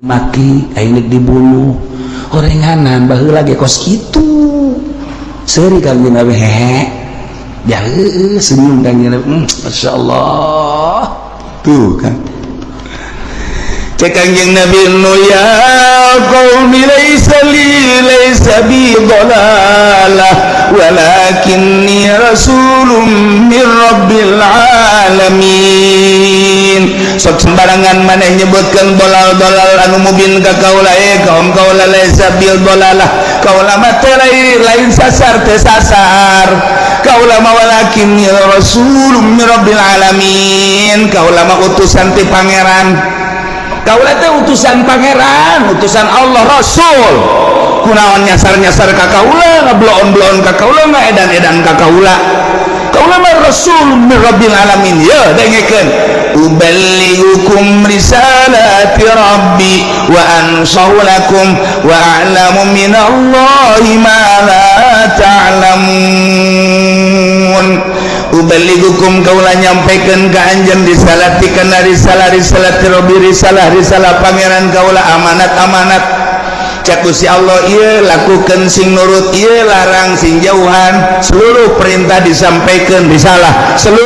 Mati aing dibunuh horenganan. Baheula ge kos kitu. Seuri Kangjeng Nabi, hehe ya, heueuh, senyum Kangjeng Nabi. Masya Allah, tuh kan. Cek Kangjeng Nabi Nuh, "Ya qaumi, laisa li, laisa bi dhalalah, walakinni rasulun min rabbil alamin." Sok sembarangan maneh nyebutkeun dolal-dolal anu mubin ka kaula. Eh kaum kaula, laisa bil dolalah, kaula mah teh lain, lain sasar, teh sasar kaula mah. Walakinni rasulun min rabbil alamin, kaula mah utusan ti Pangeran, kaula teh utusan Pangeran, utusan Allah, rasul. Kunaon nyasar-nyasar ka kaula, ngebloon-bloon ka kaula, ngaedan-edan ka kaula? Kaula mah rasul min rabbil alamin. Ya, dengekeun, uballighukum risalati rabbi wa ansahu lakum wa a'lamu minallahi ma la ta'lamun. Uballighukum, kaula nyampaikan ka anjeun, risalati kana risalah, risalati rabbi, risalah risalah Pangeran kaula, amanat amanat. Cek Gusti Allah, ieu lakukan sing nurut, ieu larang sing jauhan. Seluruh perintah disampaikan, risalah seluruh.